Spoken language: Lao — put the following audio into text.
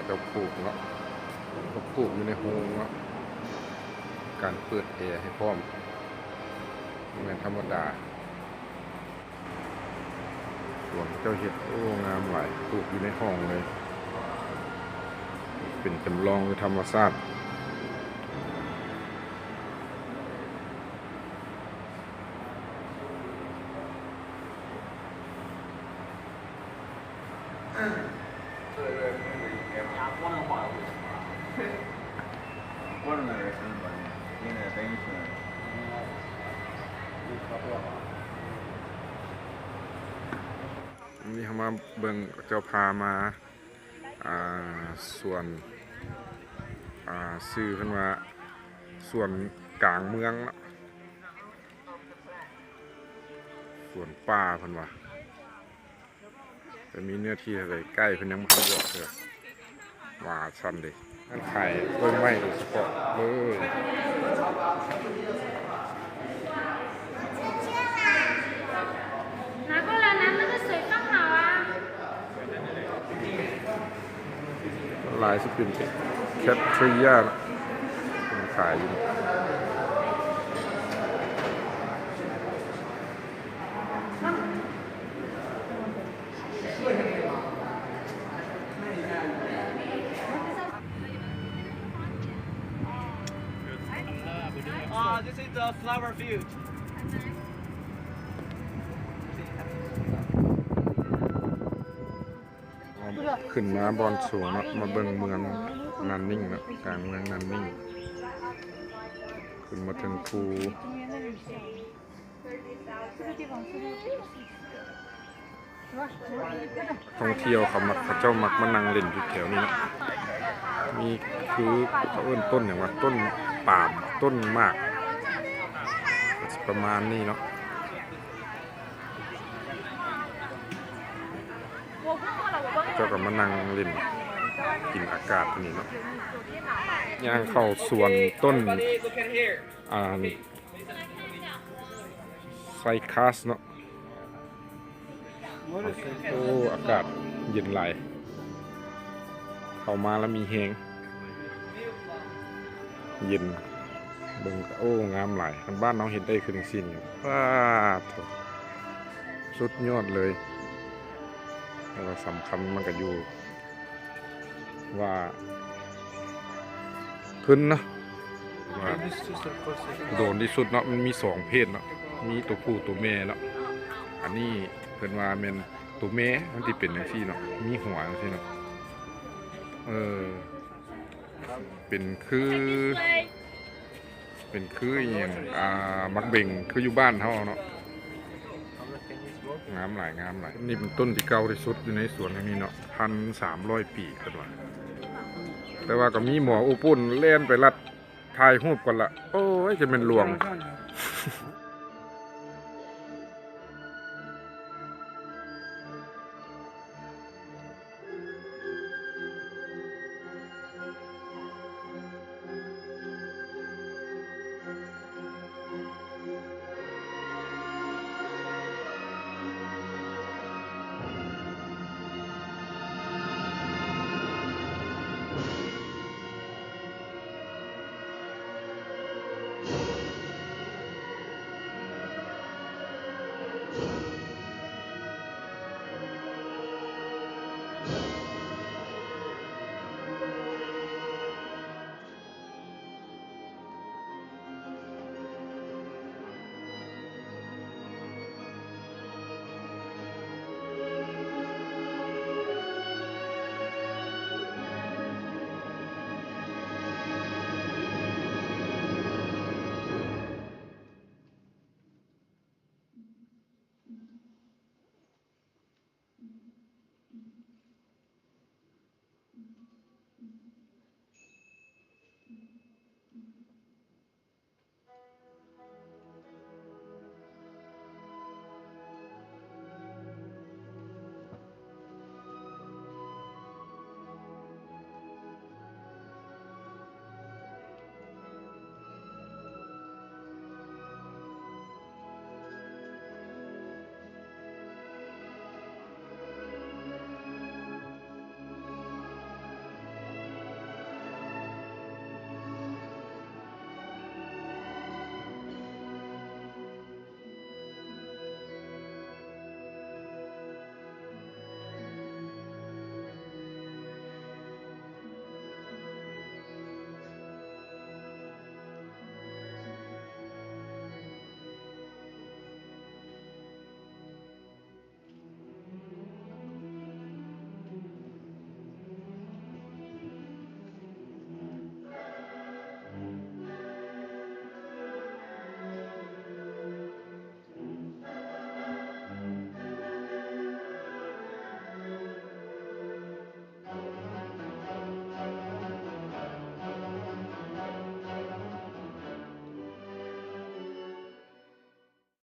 ເຈົ້າປູກເນາະ ເຂົາປູກຢູ່ໃນໂຮງເນາະ ການເປີດແອໃຫ້ພ້ອມ ບໍ່ແມ່ນທຳມະດາ. ສວນເຂົາເຈົ້າເຮັດ ໂອ້ ງາມຫຼາຍ ປູກຢູ່ໃນຫ້ອງເລີຍ ເປັນຈຳລອງ ເປັນທຳມະຊາດ. Watermelon is good, but you know, thank you. ນີ້ເຮົາມາເບິ່ງ ເຂົາເຈົ້າພາມາ ອ່າ ສວນ ອ່າ ຊື່ເພິ່ນວ່າ ສວນກາງເມືອງເນາະ ສວນປ່າເພິ່ນວ່າ ແຕ່ມີເນື້ອທີ່ເທົ່າໃດ ໃກ້ເພິ່ນຍັງບໍ່ທັນບອກເທື່ອ ວ່າຊັ້ນເດ. ຮ້ານຂາຍຕົ້ນໄມ້ໂດຍສະເພາະເລີຍ 拿过来，拿那个水放好啊。 ຫຼາຍຊິເປັນແຄດເທຣຍາ ເພິ່ນຂາຍຢູ່. ຂຶ້ນມາບ່ອນສູງເນາະ ມາເບິ່ງເມືອງນານນິງເນາະ ກາງເມືອງນານນິງ ຂຶ້ນມາເຖິງພູ. ທ່ອງທ່ຽວເຂົາມັກ ເຂົາເຈົ້າມັກມານັ່ງຫຼິ້ນຢູ່ແຖວນີ້ເນາະ ມີຄືເຂົາເອີ້ນຕົ້ນຫຍັງວະ ຕົ້ນປາມ ຕົ້ນໝາກ ກໍຊິປະມານນີ້ເນາະ. ເຈົ້າກໍມານັ່ງຫຼິ້ນກິນອາກາດຢູ່ນີ້ເນາະ ຍ່າງເຂົ້າສວນຕົ້ນ ອ່າ ໄຊຄັສເນາະ. ໂອ້ ອາກາດເຢັນຫຼາຍ ເຂົ້າມາແລ້ວມີແຮງ ເຢັນ ເບິ່ງ ໂອ້ ງາມຫຼາຍ ຄັນບ້ານເຮົາເຮັດໄດ້ຄືຈັ່ງຊີ້ນີ້ ປາດໂທ້ ສຸດຍອດເລີຍ. ແຕ່ວ່າສຳຄັນມັນກໍຢູ່ວ່າທຶນເນາະ ວ່າໂດນທີ່ສຸດເນາະ ມັນມີສອງເພດເນາະ ມີຕົວຜູ້ຕົວແມ່ເນາະ. ອັນນີ້ເພິ່ນວ່າແມ່ນຕົວແມ່ ມັນຊິເປັນຈັ່ງຊີ້ເນາະ ມີຫົວຈັ່ງຊີ້ເນາະ ເອີ ເປັນຄື ເປັນຄືອີ່ຫຍັງ ອ່າ ໝາກເບັງ ຄືຢູ່ບ້ານເຮົາເນາະ. ງາມຫຼາຍ ງາມຫຼາຍ. ນີ້ເປັນຕົ້ນທີ່ເກົ່າທີ່ສຸດຢູ່ໃນສວນແຫ່ງນີ້ເນາະ ພັນສາມຮ້ອຍປີເພິ່ນວ່າ ແຕ່ວ່າກໍມີໝໍໂອ້ປຸ້ນແລ່ນໄປລັດຖ່າຍຮູບກ່ອນລະ. ໂອ້ຍ ຈະແມ່ນຫຼວງ